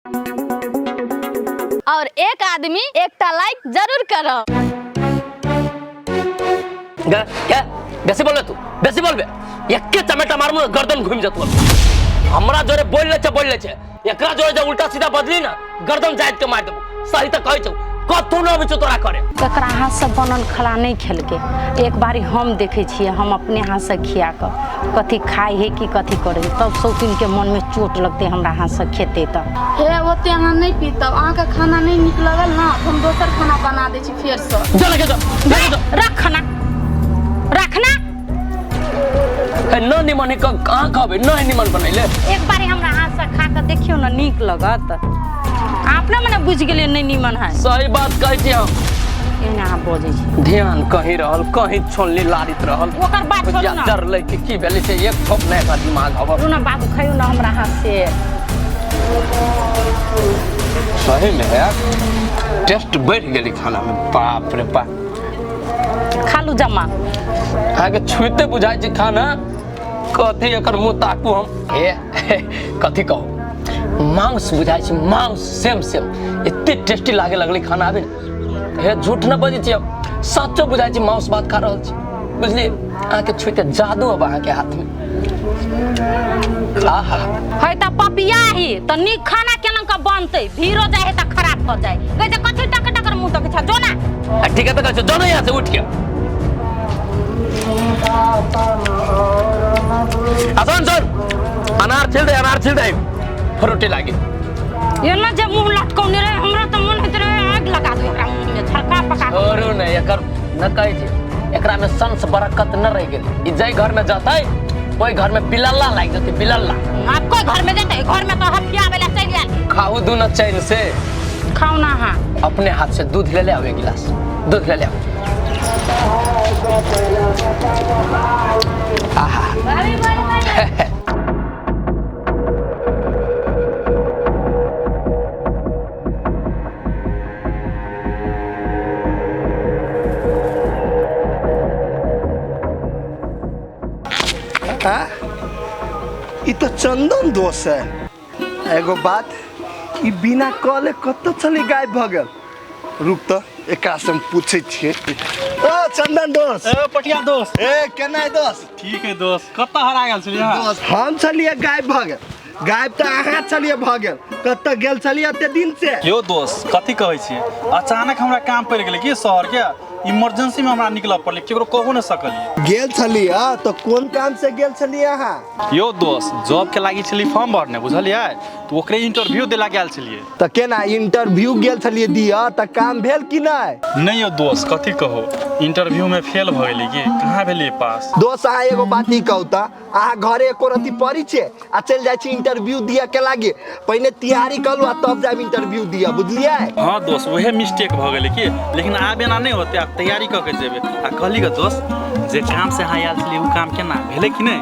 और एक आदमी एकटा लाइक जरूर करो। क्या बेसी बोलबे तू? बेसी बोलबे, एके चमेटा मारमु, गर्दन घूम जतौ। हमरा जोरे बोल ले छे, बोल ले छे, एकरा जोरे जे उल्टा सीधा बदली ना, गर्दन जाइत के मार देबो। सही त कहै छौ, कथू न अबै छौ तोरा करे। ककरा हाथसँ बनल खाना नहि खेलकै। एक बारी हम देखै छियै, हम अपने हाथसँ खिया कऽ कथी खाइ है कि कथी करै है, तब शौकीनके मनमे चोट लगतै, हमरा हाथसँ खेतै तऽ। हे, ओते अहाँ नहि पीतब। अहाँके खाना नहि नीक लगल ने, तऽ हम दोसर खाना बना दै छी फेरसँ। जा लगे, जा लगे, जा। रख खाना, रखना। हे, न निमन है, कहाँ कहबै न निमन बनैले। एक बारी हमरा हाथसँ खा कऽ देखियौ ने, नीक लगत। अपना मने बुझि गेलियै नहि नीमन है। सही बात कहै छी हम। एना अहाँ बजै छी। ध्यान कहीं रहल, कहीं छोलनी लारित रहल। ओकर बात छोड़ू ना। डर लै कि की भेलै से एक ठोप नहि एकर दिमाग हब। छोड़ू ना बाबू, खइयौ ना हमरा हाथ से। सही में है, टेस्ट बढ़ि गेलै खाना में। बाप रे बाप। खालू जमा। अहाँके छुइते बुझाइ छै खाना कथी। एकर मुँह ताकू हम। हे, कथी कहू, मांस बुझाइ छै, मांस सेम सेम। एते टेस्टी लागे लगलै खाना आबे ने। हे, झूठ न बजै छी हम, सचो बुझाइ छै मांस भात खा रहल छी, बुझलियै? अहाँके छुइते जादू अब अहाँके हाथमे। आहा। है तऽ पपिया ही तऽ नीक खाना केना कऽ बनतै? भीड़ो जाइ है तऽ खराब भऽ जाइ। कहै छै कथी टक टकर मुँह तकै छ, जो ना। आ ठीक है, तऽ कहै छै जो ना यहाँ से उठ के। आ सुन सुन, अनार छिल दे, अनार छिल दे, फ्रूटी लागी। एना जे मुँह लटकौने रहे, हमरा तऽ मन होइत रहे आगि लगा दू एकरा मुँहमे, झड़का पका कऽ। छोड़ू ने एकर। न कहै छै एकरा में संस बरकत न रहि गेल। ई जाहि घर में जतै, ओहि घर में बिलल्ला लागि जेतै, बिलल्ला। आब कोइ घर में जेतै? घर में तऽ हफिया वाला चलि आयल। खाहू दू न चैन से। खाउ ना अहाँ। अपने हाथ से दूध ले ले आओ, एक गिलास दूध ले ले आओ। आहा। हाँ, ई तो चंदन दोस्त है। एगो बात, ई बिना कहले कतऽ चली गायब भऽ गेल? रुक तऽ, एकरा से हम पूछै छियै। ओ चंदन दोस्त। ए पटिया दोस्त। ए, केना है दोस्त? ठीक है दोस्त। कतऽ हरा गेल छलियै अहाँ? दोस्त, हम छलियै गायब भऽ गेल? गायब तऽ अहाँ छलियै भऽ गेल। कतऽ गेल छलियै एते दिन से? यौ दोस्त, कथी कहै छियै, अचानक हमरा काम पड़ि गेलै कि शहर के, इमरजेंसी में हमरा निकलऽ पड़लै, केकरो कहो नहि सकलियै। गेल छलियै तऽ कोन काम से गेल छलियै अहाँ? यौ दोस्त, जॉब के लागी छली फॉर्म भरने, बुझलियै? तऽ ओकरे इंटरव्यू देला गेल छलियै। तऽ केना इंटरव्यू गेल छलियै दिअ, तऽ काम भेल कि नहि? नहि यौ दोस्त, कथी कहू, इंटरव्यू में फेल भऽ गेली कि, कहाँ भेलियै पास। दोस्त, अहाँ एगो बात ई कहू तऽ, अहाँ घरे एको रत्ती पढ़ी छियै आ चलि जाइ छी इंटरव्यू दिअ के लागी? पहिने तैयारी करू आ तब जायब इंटरव्यू दिअ, बुझलियै? हाँ दोस्त, उहे मिस्टेक भऽ गेलै कि, लेकिन आब एना नहि होतै, आब तैयारी कऽ के जेबै। आ कहली गे दोस्त, जे काम से अहाँ आयल छलियै, ओ काम केना भेलै कि नहि?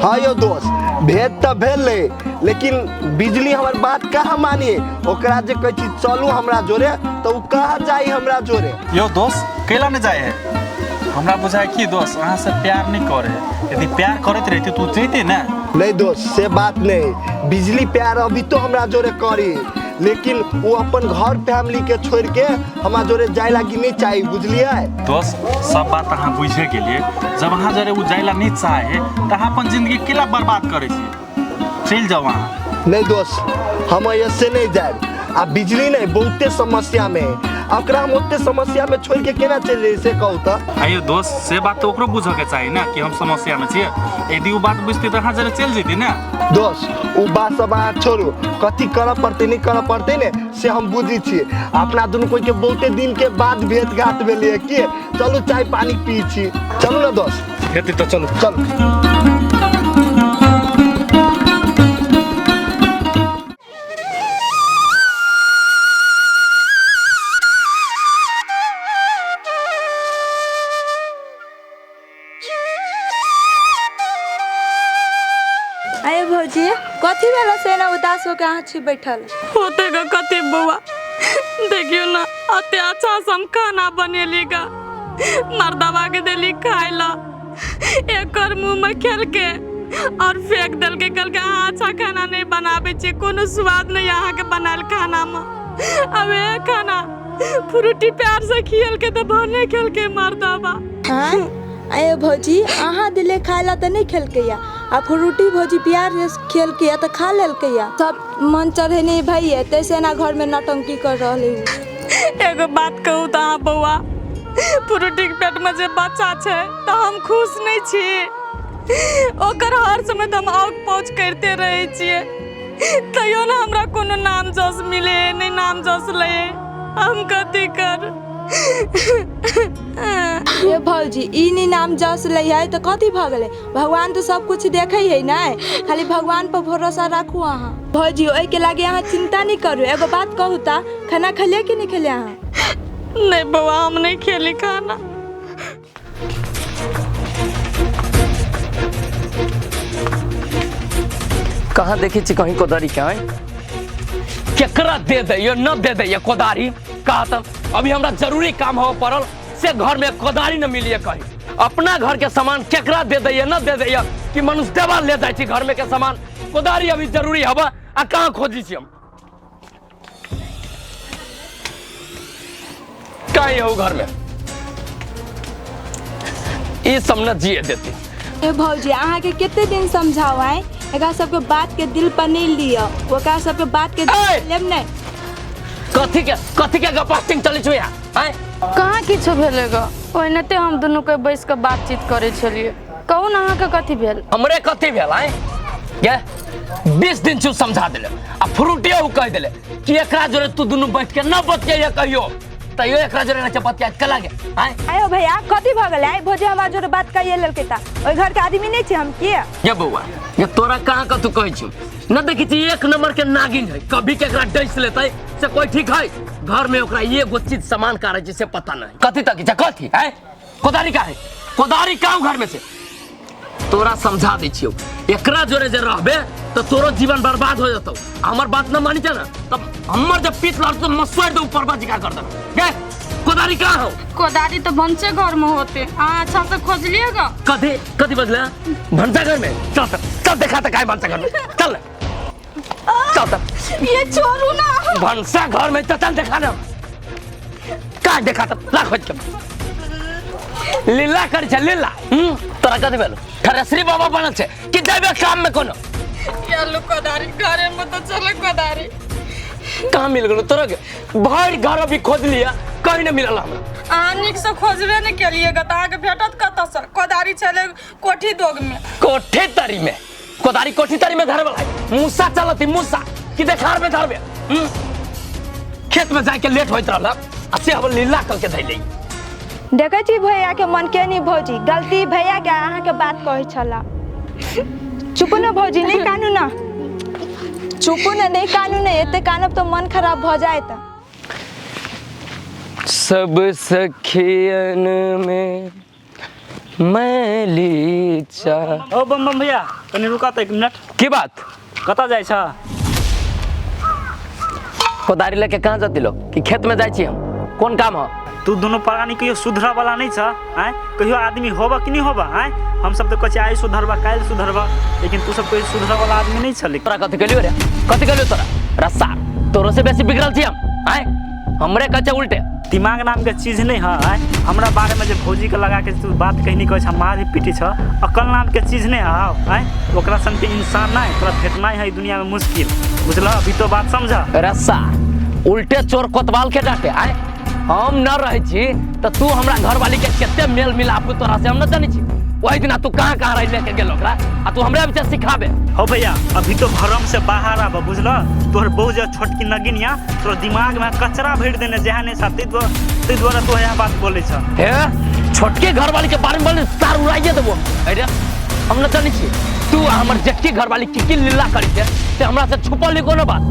हाँ यौ दोस्त, भेद तऽ भेलै, लेकिन बिजली हमर बात कहाँ मानिए? ओकरा जे कहै छी चलू हमरा जोरे, तऽ ओ कहाँ जाइ हमरा जोरे? यौ दोस्त, कैला नहि जाइ है? हमरा बुझाय कि दोस्त अहाँ से प्यार नहीं करे है। यदि प्यार करैत रहती तो जैते ना। नहीं दोस्त, से बात नहीं। बिजली प्यार अभी तो हमरा जोरे करी, लेकिन वो अपन घर फैमिली के छोड़ के हमरा जोरे जाय लागी नहीं चाही, बुझलियै? दोस्त, सब बात अहाँ बुझे गेलियै। जब अहाँ जरे ओ जाय ला नहीं चाहे, तऽ अहाँ अपन जिंदगी केला बर्बाद करै छी? चलि जाउ अहाँ। नहीं दोस्त, हम ऐसे नहीं जायब। आ बिजली नहीं बहुते समस्या में है, आ ओकरा हम ओते समस्या में छोड़ के केना चलि जाइए, से कहू तऽ। आइयो दोस्त, से बात तऽ ओकरो बुझऽ के चाही ने कि हम समस्या में छियै। यदि ओ बात बुझतै तऽ अहाँ जरे चलि जैती ने। दोस्त, ओ बात सब अहाँ छोड़ू। कथी करऽ पड़तै, नहि करऽ पड़तै ने, से हम बुझै छियै। अपना दुनू कोई के बहुते दिन के बाद भेंट घाट भेलियै की। चलू, चाय पानी पी छी, चलू ने दोस्त। हेतै तऽ चलू। चलू। अरे भौजी, कथी भेल से एना उदास होके अहाँ छी बैठल? होते ग कते बौआ, देखियो ना, अते अच्छा से हम खाना बनेली गा, मर्दवा के देली खाय ला, एकर मुंह में खेल के। और फेंक देलकै, कहलकै अहाँ अच्छा खाना नहि बनाबै छियै, कोनो स्वाद नहि अहाँके बनायल खानामे। अब ए खाना फ्रूटी प्यार से खियलकै तऽ भने खेलकै मर्दबा। हाँ अये भौजी, अहाँ दिले खाय ला तऽ नहि खेलकै या, आ फ्रूटी भौजी प्यार से खेलकै या तऽ खा लेलकै या। सब मन चढ़ेने भैये तैसे एना घर में नौटंकी कर रहले हूँ। एगो बात कहू तऽ अहाँ बौआ, फ्रूटीके पेटमे जे बच्चा छै तऽ हम खुश नहि छी। ओकर हर समय तऽ हम औक पौच करिते रहै छियै, तैयो ने हमरा कोनो नाम जस मिले नहि, नाम जस ले, हम कथी कर। ये भौजी, ई नहीं नाम जस लै है तऽ कथी भऽ गेलै? भगवान तऽ सब कुछ देखै है ने, खाली भगवान पर भरोसा राखू अहाँ। भौजी ओहिके लागे अहाँ चिंता नहीं करू। एगो बात कहू तऽ, खाना खेलियै कि नहि खेलियै अहाँ? नहीं बौआ, हम नहीं खेली खाना। कहाँ देखै छी कहीं कोदारी के? आँय, केकरा दे दैयो न दे दैयो कोदारी? कहा तऽ अभी हमरा जरूरी काम हो पड़ल से घर में कोदारी न मिलिए कहीं। अपना घर के सामान केकरा दे दैयो न दे दैयो कि मनुष्य देवा ले जाइ छी घर में के सामान। कोदारी अभी जरूरी हवा आ कहाँ खोजी छी हम? कहीं हो घर में ई सब न जिए देती। ए भौजी, अहाँके कते दिन समझाओ आइ, एकरा सबके बात के दिल पर नहीं लिअ, ओकरा सबके बात के दिल पर लेब नहीं। कथी के गपास्टिंग चलै छौ यहाँ? आँय, कहाँ किछो भेलै ग, ओहिनाते हम दुनू के बैस के बातचीत करै छलियै। कहू ने अहाँके कथी भेल? हमरे कथी भेल? आँय गे, 20 दिन छौ समझा देले आ फ्रूटियो कहि देले कि एकरा जोरे तू दुनू बैठ के न बतियाइए कहियो, तैयो एकरा जोरे न बतियाइत कला गे? आँय आयो भैया, कथी भऽ गेलै? आइ भौजी हमरा जोरे बात कहिए लेलकै तऽ ओहि घर के आदमी नहीं छी हम के? ये बौआ, ये तोरा कहाँ कतू कहै छी न देखै छी, एक नंबर के नागिन है, कभी केकरा डस लेतै से कोई ठीक है? घर में ओकरा एगो चीज सामान का रहै छै से पता नहीं। कथी तक छै कथी? आँय कोदारी का है? कोदारी कहाँ घर में से? तोरा समझा दै छियौ, एकरा जोरे जे रहबे तऽ तोरो जीवन बर्बाद हो जतौ। हमर बात न मानी जा ना तब हमर जब पीत लड़ तो मसुआर दे ऊपर बाजी का कर दे। गे कोदारी कहाँ हो? कोदारी तो भनसे घर में होते, अहाँ अच्छा से खोजलिएगा। कथी कथी बजले? भनसा घर में? चल चल चल देखा त काहे भनसा घर में, चल चल चल। ये छोड़ू ना, भनसा घर में तो चल देखा ना, का देखा त ला खोज के लीला कर छै लीला। तोरा कथी भेल? थरेसरी बाबा बनल छै कि जेबे काम में कोनो? यार कोदारी घरे में तो चले, कोदारी कहाँ मिल गेलो तोरा के? भरि घर अभी खोज लिया कहीं न मिलल हमरा। अहाँ नीक से खोजबे नहीं केलिए ग, तऽ अहाँके भेटत कतऽसँ? कोदारी छलै कोठी दोग में। कोठी तरी में? कोदारी कोठी तरी में धरबल है? मूसा चलती मूसा कि देखार में धरबे? खेत में जाके लेट होइत रहल आ से हम लीला कह के धैले। देखै छी भैया के मन के नहीं भौजी, गलती भैया के अहाँके बात कहै छला। चुप न भौजी, नहीं कानू ना, चुप न, नहीं कानू ने, एते कानब तो मन खराब भऽ जायत। सब सखियन में मैली चा। ओ बम बम भैया, कनी रुका तऽ एक मिनट। की बात? कतऽ जाइ छ? कोदारी लेके कहाँ जाती लोग? कि खेत में जाइ छी हम, कोन काम हो? तू दुनू प्राणी कहियो सुधरऽ वाला नहीं छ? आँय कहियो आदमी होबऽ कि नहीं होबऽ? आँय हम सब तऽ कहै छियै आइ सुधरबा काल्हि सुधरबा, लेकिन तू सब कहियो सुधरऽ वाला आदमी नहीं छ। तोरा कथी कहलियो रे? कथी कहलियो तोरा? रस्सा तोरो से बेसी बिगड़ल छी हम। आँय हमरे कहै छै उल्टे। दिमाग नाम के चीज नहीं है। आँय हमरा बारे में जे भौजी के लगा के तू बात कहनी कहै छ, मार ही पीटी छ, अकल नाम के चीज नहीं है। आँय ओकरा सन के इंसान नहीं तोरा भेटनाइ है दुनिया में मुश्किल, बुझल? अभी तो बात समझ। रस्सा उल्टे चोर कोतवाल के डांटे। आँय हम न रहै छी तऽ तू हमरा घरवाली के कते मेल मिलाप तोरा से हम न जानै छी। वही दिना तू कहाँ कहाँ रह लेके गेल ओकरा आ तू हमरा विचार सिखाबे। हो भैया, अभी तो भरम से बाहर आब, बुझल? तोहर बहु जे छोटकी नगिनिया तोर दिमाग में कचरा भरि देने जेहा नहीं सा, ताहि दुआरे तो यह बात बोलै छ। हे छोटकी घरवाली के बारे में बोले तार उड़ाइए देबो। अरे हम न जानै छी तू आ हमर जेठकी घरवाली की की लीला करै छै से हमरा से छुपल नहीं कोनो बात,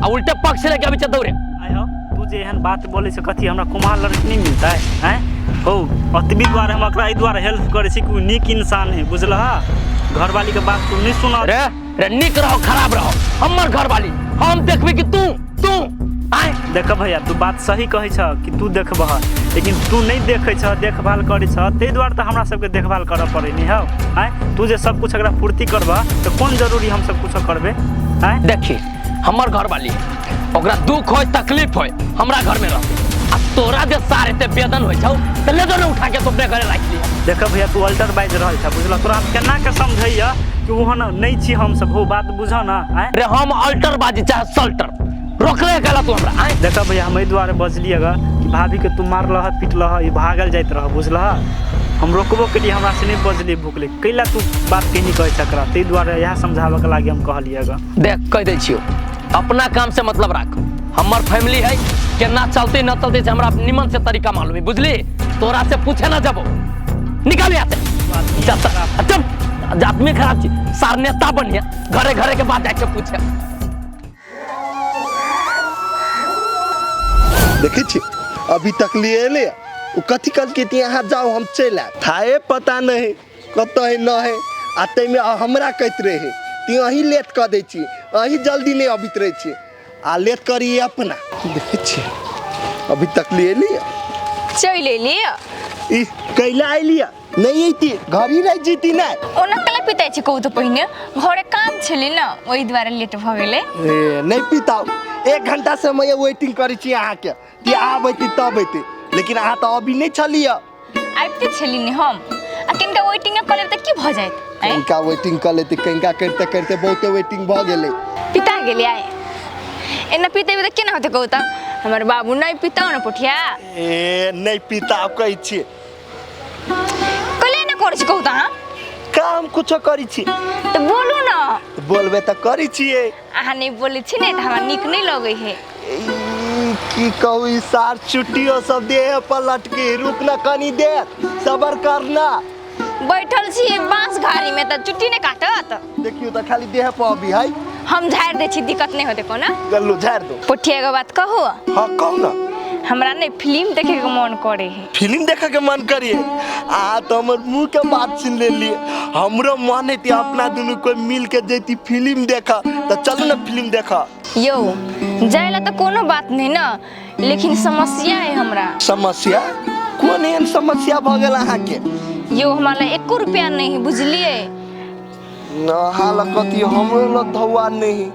आ उल्टे पक्ष लेके अबै छै दौड़े। आइ हो, तू जे एहन बात बोलै छ कथी हमरा कुमार लड़की नहीं मिलता है? आँय हो अतबी दुआरे हम एकरा एहि दुआरे हेल्प करै छी कि ओ नीक इंसान है, बुझलह? घरवाली के बात तू नहीं सुन। रे रे नीक रहो खराब रहो, हमर घरवाली हम देखबी कि तू तू आँय देख भैया, तू बात सही कहै छह कि तू देखबह, लेकिन तू नहि देखै छह, देखभाल करै छह, ताहि दुआरे तऽ हमरा सबके देखभाल करऽ पड़ै नहि हौ। आँय, तू जे सब कुछ एकरा पूर्ति करबह तऽ कोन जरूरी हम सब कुछो करबै? आँय, देखी हमर घरवाली ओकरा दुख होय तकलीफ होय हमरा घर में रहते, आ तोरा जे सार एते वेदन होय छौ त ले जो ने उठा के तो अपने घरे राखि लिया। देख भैया, तू अल्टर बाजि रहल छह, बुझलह? तोरा हम केना के समझैया कि ओहन नहि छी हमसब, हो बात बुझह ना। आँय, रे हम अल्टर बाजी चाहे सल्टर, रोकले गेला तू हमरा? आँय, देख भैया, हम एहि दुआरे बजलियै ग कि भाभीके तू मारलह पिटलह, ई भागल जाइत रह, बुझलह? हम रोकबो केलियै, हमरा से नहि बजली भुकली, कैला तू बात कहीं कहै छह एकरा? ताहि दुआरे इएह समझाबऽके लागि हम कहलियै ग। देख, कह दै छियौ, अपना काम से मतलब राख। हमर फैमिली है, केना चलते न चलते से हमरा निमन से तरीका मालूम है, बुझली? तोरा से पूछे ना जबो, निकाल यहाँ से। चल, चल, आदमी खराब छी सार, नेता बनिया घरे घरे के बात जाके पूछे। देखै छी अभी तक लिए एलै, ओ कथी कहलकै कि अहाँ जाउ हम चलि आयब, थाहे पता नहि कतऽ है न है। आ ताहिमे हमरा कहैत रहै कि अहीं लेट कऽ दै छी, अहीं जल्दी नहि अबैत रहै छी आ लेट करी अपना। देखै छी अभी तक लिए एलियै। चलि एलियै। ई कैला अयलियै? नहि अयती घर ही रहि जैती ने। ओना कला पिताइ छी कहू तऽ? पहिने घरे काम छलै ने, ओहि दुआरे लेट भऽ गेलै। ए नहि पिताउ, 1 घंटा से हम वेटिंग करै छी अहाँके कि आब अयती तब अयती, लेकिन अहाँ तऽ अभी नहि छलियै। आबिते छली ने हम, आ किनका वेटिंग कऽ लेब तऽ की भऽ जायत? आँय? कनिका वेटिंग कऽ लेती, कनिका करिते करिते बहुते वेटिंग भऽ गेलै। पिता गेलै। आइ एना पितेबै तऽ केना होतै कहू तऽ? हमर बाबू नहि पिताउ ने पोठिया। ए नहि पिताउ कहै छी। कले ने करै छी कहू तऽ अहाँ? काम कुछो करै छी। तऽ बोलू ने। बोलबे तऽ करै छियै। अहाँ नहि बोलै छी ने तऽ हमरा नीक नहि लगै है। ई, की कहू, ई सार चुट्टियो सब देह पर लटके। रुक ना कनी देर, सबर करना। बैठल छी बाँस घारी में तऽ चुट्टी नहि काटत? देखियौ तऽ खाली देह पर अभी है। हम झाड़ि दै छी, दिक्कत नहि होतै कोनो। गल्लू झाड़ि दो। पोठिया, एगो बात कहू? हाँ, कहू ना। हमरा ने फिल्म देखे के मन करे है। फिल्म देखे के मन करिए? आ तो हमर मुंह के बात सुन लेलिए। हमरो मन है अपना दुनू कोई मिल के जैती फिल्म देखा, तो चलू ना फिल्म देखा। यौ, जाय ला तऽ कोनो बात नहीं ना, लेकिन समस्या है हमरा। समस्या? कोन एहन समस्या भऽ गेल अहाँके? यौ, हमरा ला एको रुपया नहीं है, बुझलिए? अहाँ लग कथी, हमरो लग धौआ नहीं,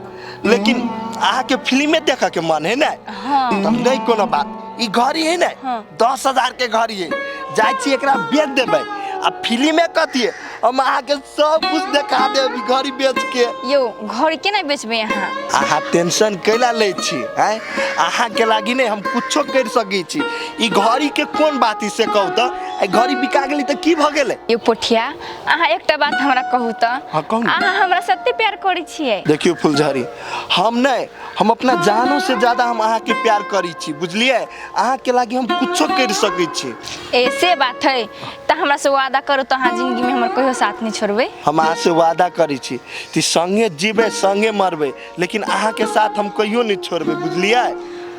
लेकिन अहाँके फिल्मे देखऽ के मन है ने? हाँ। तब नहीं कोनो बात, ई घड़ी है ने? हाँ। 10,000 के घड़ी है, जाइ छी एकरा बेच देबै आ फिल्मे कथी है, हम अहाँके सब कुछ देखा देब ई घड़ी बेच के। यौ, घर केना बेचबै अहाँ? अहाँ टेंशन कैला लै छी? आँय, अहाँके लागि नहि हम कुछो करि सकै छी। ई घड़ी के कोन बात है से कहू तऽ? ई घड़ी बिका गेलै तऽ की भऽ गेलै? यौ पोठिया, अहाँ एकटा बात हमरा कहू तऽ। हाँ, कहू ने। अहाँ हमरा सत्य प्यार करै छियै? देखियौ फुलझड़ी, हम नहि, हम अपना जानो से ज्यादा हम अहाँके प्यार करै छी, बुझलियै? अहाँके लागि हम कुछो करि सकै छी। ए से बात है तऽ हमरा से वादा करू तऽ अहाँ जिंदगी में हमर कहियो साथ नहीं छोड़बै। हम अहाँ से वादा करै छी कि संगे जीबै संगे मरबै, लेकिन अहाँके साथ हम कहियो नहि छोड़बै, बुझलियै?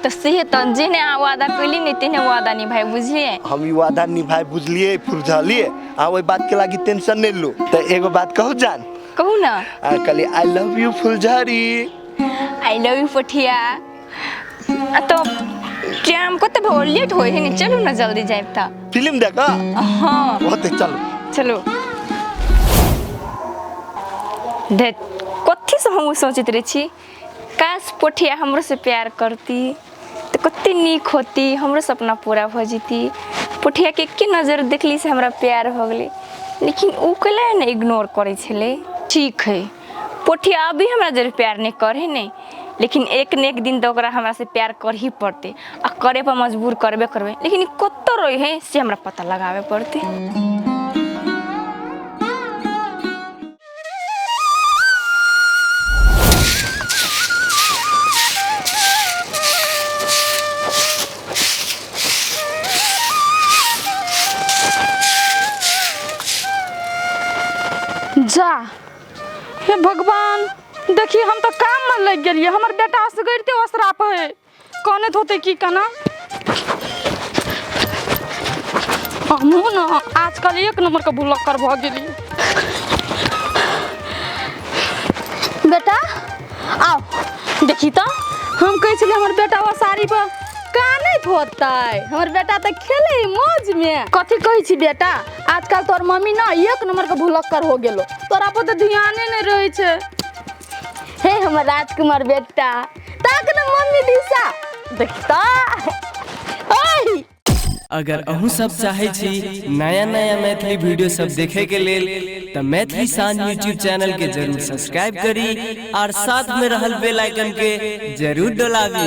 तऽ से तऽ जेहने अहाँ वादा कैली ने तेहने वादा निभाय, बुझलियै? हम ई वादा निभाय, बुझलियै फुलझड़ी? अहाँ ओहि बातके लागि टेंशन नहि लू। तऽ एगो बात कहू जान? कहू ना। आ कहली I love you Phuljhari. I love you पोठिया। आ तो टाइम कते भऽ लेट होइ है ने, चलू ना जल्दी जायब तऽ। फिल्म देख। हाँ। होते, चलू। चलो। धे, कथी से हम सोचैत रहै छी, काश पोठिया हमरो से प्यार करती तऽ कते नीक होती, हमरो सपना पूरा भऽ जेती। पोठिया के एके नजर देखली से हमरा प्यार भऽ गेलै, लेकिन ओ कैला ने इग्नोर करै छलै? ठीक है, पोठिया अभी हमरा जरे प्यार नहि करे ने, लेकिन एक ने एक दिन तऽ ओकरा हमरा से प्यार करही पड़तै आ करे पर मजबूर करबे करबै। लेकिन ई कतऽ रहै है से हमरा पता लगाबे पड़तै। जा हे भगवान, देखी हम तऽ काम में लग गेलियै, हमर बेटा असगरिते ओसरा पर है, कनैत होतै की केना। हमहूँ ने आजकल एक नंबर के भुलक्कर भऽ गेलियै। बेटा आओ, देखी तऽ हम कहै छलियै हमर बेटा साड़ी पर कानैत होतै, हमर बेटा तऽ खेले है मौज में। कथी कहै छी बेटा, आजकल तोर मम्मी ना एक नंबर के भुलक्कर हो गेलो, तोरा पर तऽ ध्याने नहि रहै छै। हे हमर राजकुमार बेटा, ताक ने मम्मी दिशा देखता। ओहि अगर अहूँ सब चाहै छी नया नया मैथिली वीडियो सब देखे के लेल तऽ मैथिली शान यूट्यूब चैनल के जरूर सब्सक्राइब करी और साथ में रहल बेल आइकन के जरूर डोलाबी।